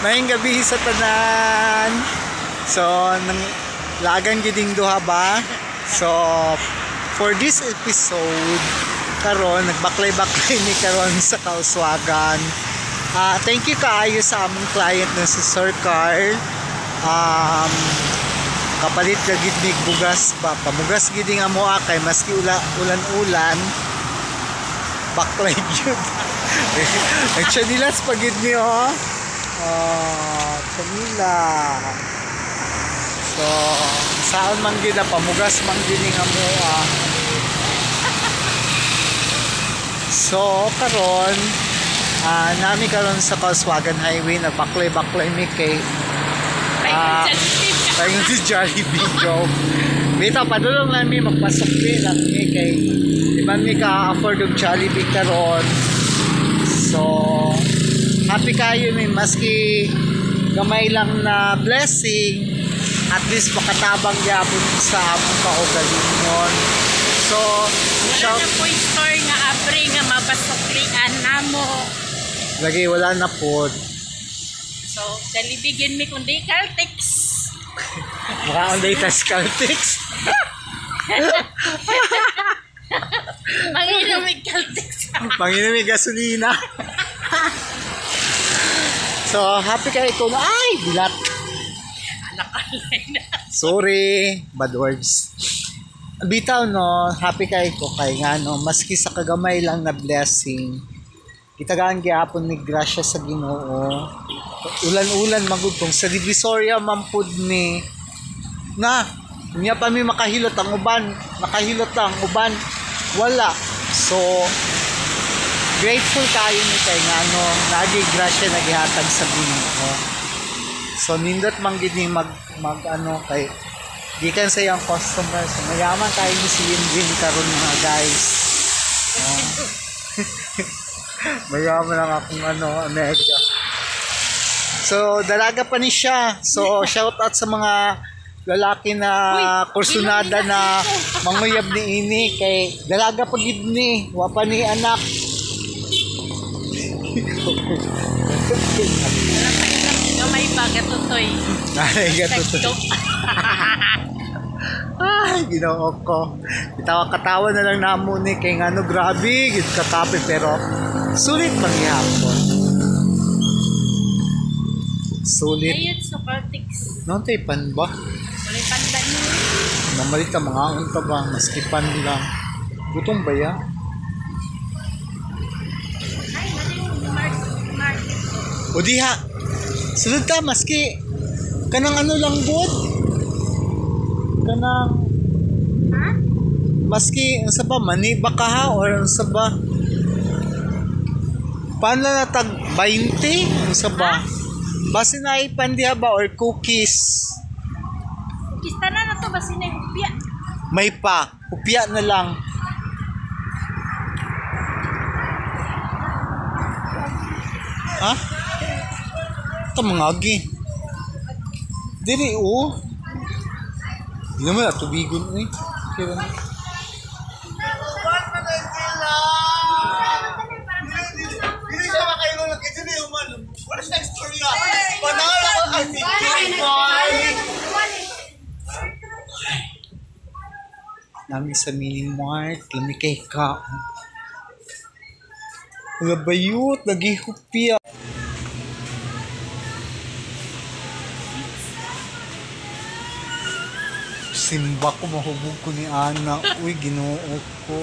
Maayong gabi sa tanan. So, nang lagan giding duha ba? So, for this episode, karon nagbaklay-baklay ni karon sa Kauswagan. Thank you kaayo sa among client na si Sir Carl. Kapalit ka gid mig bugas ba? Pamugas gid nga mo kay maski ulan-ulan baklay gyud. Nagchanilas pa gid ni oh. Oh, chanila. So, saan man gid na pamugas man gid nga mo ah. So, karon nami karon sa Kauswagan Highway nagbaklay-baklay mi kay paingon si Jollibee joke. Bitaw padulong nami magpasukli lang mi kay di man mi ka-afford og Jollibee karon. So, happy kayo mi maski gamay lang na blessing, at least makatabang gyapon sa among kaugalingon. So, wala shout na po store nga abri nga mapasuklian namo. Lagi wala na po. So, Jollibee gin mi kundi Caltex. Makaon day tas Caltex. Manginom mig Caltex. Manginom mig gasolina. So, happy kayo kung ay, bilat. Sorry, bad words. Bitaw no, happy kayo ko kay nga no, maski sa kagamay lang na blessing. Gitagaan gyapon ni grasya sa Ginoo. Ulan-ulan magud kung sa Divisoria man pud ni. Na, unya pa mi makahilot ang uban, nakahilot ang uban, wala. So, grateful kayo ni kay nga no, nagi grasya nagihatag sa Ginoo. So nindot man gid ni mag ano kay gikan sa iyang customer. So mayaman kayo ni si Yinjin karon mga guys. Oh. Mayaman lang akong ano, Omega. So dalaga pa ni siya. So shout out sa mga lalaki na kursunada na manguyab ni ini kay dalaga pa gid ni, wa pa ni anak. Gamay pa gatutoy. Ay, gatutoy. Ay, Ginoo ko. Itawa katawa na lang namo ni kay ngano grabe gid kakape pero sulit man gihapon. Sulit. Ayun sa Caltex. Noon tay pan ba? Wala pan ba ni? Mamalit ka mga unta ba maski pan lang. Gutom ba ya? Ay, mali yung market. O diha. Sulod ta maski kanang ano lang bod. Kanang ha? Maski unsa ba mani ba ka ha or unsa ba? Paano na tag 20? Unsa ba? Basi na ipandiha ba or cookies? Cookies tanan na to basi na hupya. May pa, hupya na lang. Ha? Ito mga agi. Diri oh. Di naman na tubigon eh. Kira na. Hindi siya makaingon ng kitchen ni Human. Wala siya istorya. Panalo ko ang si Boy. Namin sa mini mart, lami kay ka. Wala bayot, nagihupya. Simba ko, mahubog ko ni Ana. Uy, Ginoo ko.